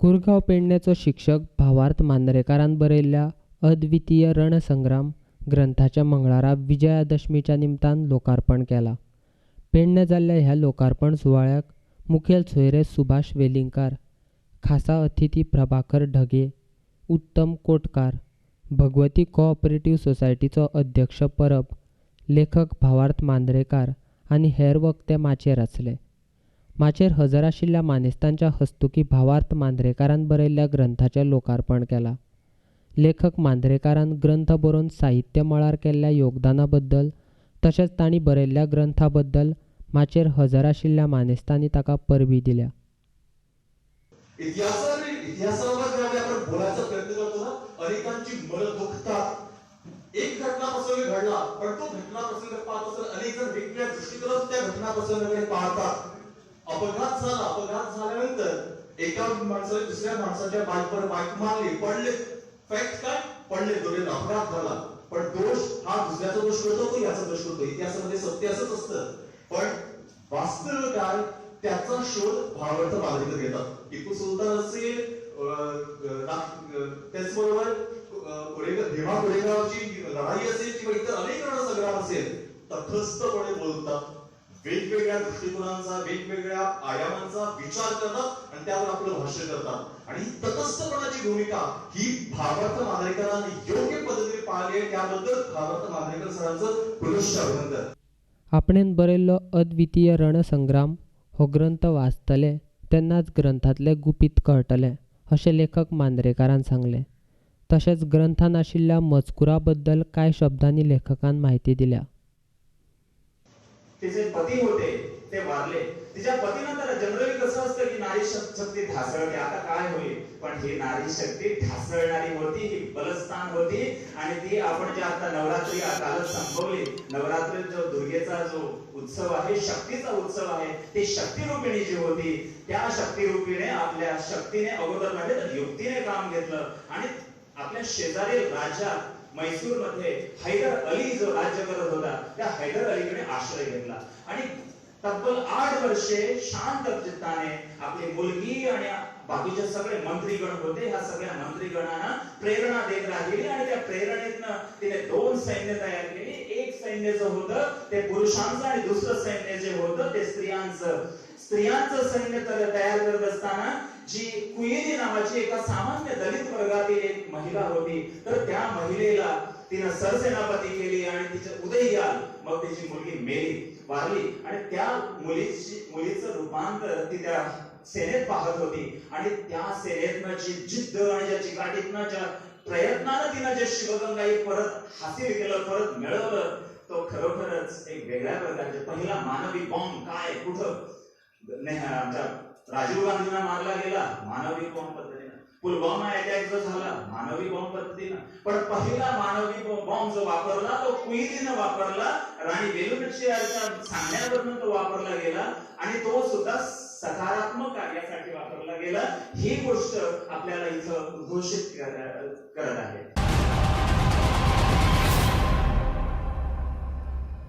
कुरगांव पेडणेचो शिक्षक भावार्थ मांद्रेकारान बरयल्ल्या अद्वितीय रणसंग्राम ग्रंथाच्या मंगळारा विजयादशमीच्या निमतान लोकार्पण केला. पेडणे जाल्ल्या ह्या लोकार्पण सुवाळ्याक मुखेल सोयरे सुभाष वेलिंगकार, खासा अतिथी प्रभाकर ढगे, उत्तम कोटकार, भगवती कोऑपरेटिव्ह सोसायटीचो अध्यक्ष परब, लेखक भावार्थ मांद्रेकार आनी हेर वक्ते माचयेर आसले. माचयेर हजर आशिल्ल्या मानेस्तांच्या हस्तुकी भावार्थ मांद्रेकारान बरयल्ल्या ग्रंथाचें लोकार्पण केलां. लेखक मांद्रेकारान ग्रंथ बरोवन साहित्य मळार केल्ल्या योगदाना बद्दल तशेंच तांणी बरयल्ल्या ग्रंथा बद्दल माचयेर हजर आशिल्ल्या मानेस्तांनी ताका परबीं दिल्या. इतिहासावर ज्यावेळी आपण बोलायचा प्रयत्न करतो ना, अनेकांची मनं दुखतात. एक घटना प्रसंग घडला, पण तो घटना प्रसंग पाहत असताना अनेक जण वेगवेगळ्या दृष्टिकोनातून त्या घटना प्रसंगाकडे पाहतात. अपघात झाला, अपघात झाल्यानंतर एका माणसाने दुसऱ्या माणसाच्या बाईकवर बाईक मारली, पडले. फॅक्ट काय? पडले दोघे, अपघात झाला. पण दोष हा दुसऱ्याचा दोष करतो, तो याचा दोष करतो. इतिहासामध्ये सत्य असंच असतं, पण वास्तव काय त्याचा शोध भावार्थ मांद्रेकर घेतात. टिपू सुलतान असेल, त्याचबरोबर भीमा कोरेगावची लढाई असेल किंवा इतर अनेक रणसंग्राम असेल, तटस्थपणे बोलतात, वेगवेगळ्या दृष्टिकोनांचा, वेगवेगळ्या आयामांचा विचार करतात आणि त्यावर आपलं भाष्य करतात. आणि ही तटस्थपणाची भूमिका ही भावार्थ मांद्रेकरांनी योग्य पद्धतीने पाळली आहे. त्याबद्दल भावार्थ मांद्रेकर सरांचं पुनश्च अभिनंदन. आपणेन बरयल्लो अद्वितीय रणसंग्राम हो ग्रंथ वाचतले तेन्नाच ग्रंथांतलें गुपीत कळटलें अशें लेखक मांद्रेकारान सांगलें. तशेंच ग्रंथान आशिल्ल्या मजकुरा बद्दल कांय शब्दांनी लेखकान म्हायती दिल्या. तिचे पती होते ते वारले. तिच्या पतीनंतर जनरली कसं असतं की नारी शक्ती ढासळते, आता काय होईल, पण ही नारी शक्ती ढासळणारी होती, ही बलस्थान होती. आणि ती आपण जे आता नवरात्री कालच संपवली, नवरात्री जो दुर्गेचा जो उत्सव आहे, शक्तीचा उत्सव आहे, ती शक्तिरूपिणी जी होती त्या शक्तिरूपिणे आपल्या शक्तीने अगोदर नव्हे तर युक्तीने काम घेतलं आणि आपल्या शेजारील राज्यात मैसूरमध्ये हैदर अली जो राज्य करत होता त्या हैदर अलीकडे आश्रय घेतला आणि तब्बल 8 वर्षे शांत चित्ताने आपली मुलगी आणि बाकीचे सगळे मंत्रीगण होते, ह्या सगळ्या मंत्रीगणांना प्रेरणा देत राहिली. आणि त्या प्रेरणेतनं तिने 2 सैन्य तयार केली. एक सैन्य जे होतं ते पुरुषांचं आणि दुसरं सैन्य जे होतं ते स्त्रियांचं. स्त्रियांचं सैन्य तयार करत असताना जी कुयेली नावाची एका सामान्य दलित वर्गातील एक महिला होती, तर त्या महिलेला तिनं सरसेनापती केली आणि तिच्या उदयाल मग तिची मुलगी मेली, वारली. आणि त्या मुलीचं रूपांतर ती त्या सेनेत पाहत होती आणि त्या सेनेतनं जी जिद्द आणि ज्या चिकाटीतनं, ज्या प्रयत्नानं तिनं जे शिवगंगाई परत हासिल केलं, परत मिळवलं, तो खरोखरच एक वेगळ्या प्रकारचे पहिला मानवी बॉम्ब काय कुठं आमच्या राजीव गांधींना मारला गेला मानवी बॉम्ब पद्धतीनं, पुलवामा अटॅक जो झाला मानवी बॉम्ब पद्धतीनं, पण पहिला मानवी बॉम्ब जो वापरला तो कुईलीनं वापरला, राणी वेलुनचियारच्या सांगण्यावरनं तो वापरला गेला आणि तो सुद्धा सकारात्मक कार्यासाठी वापरला गेला. ही गोष्ट आपल्याला इथं घोषित करत आहे.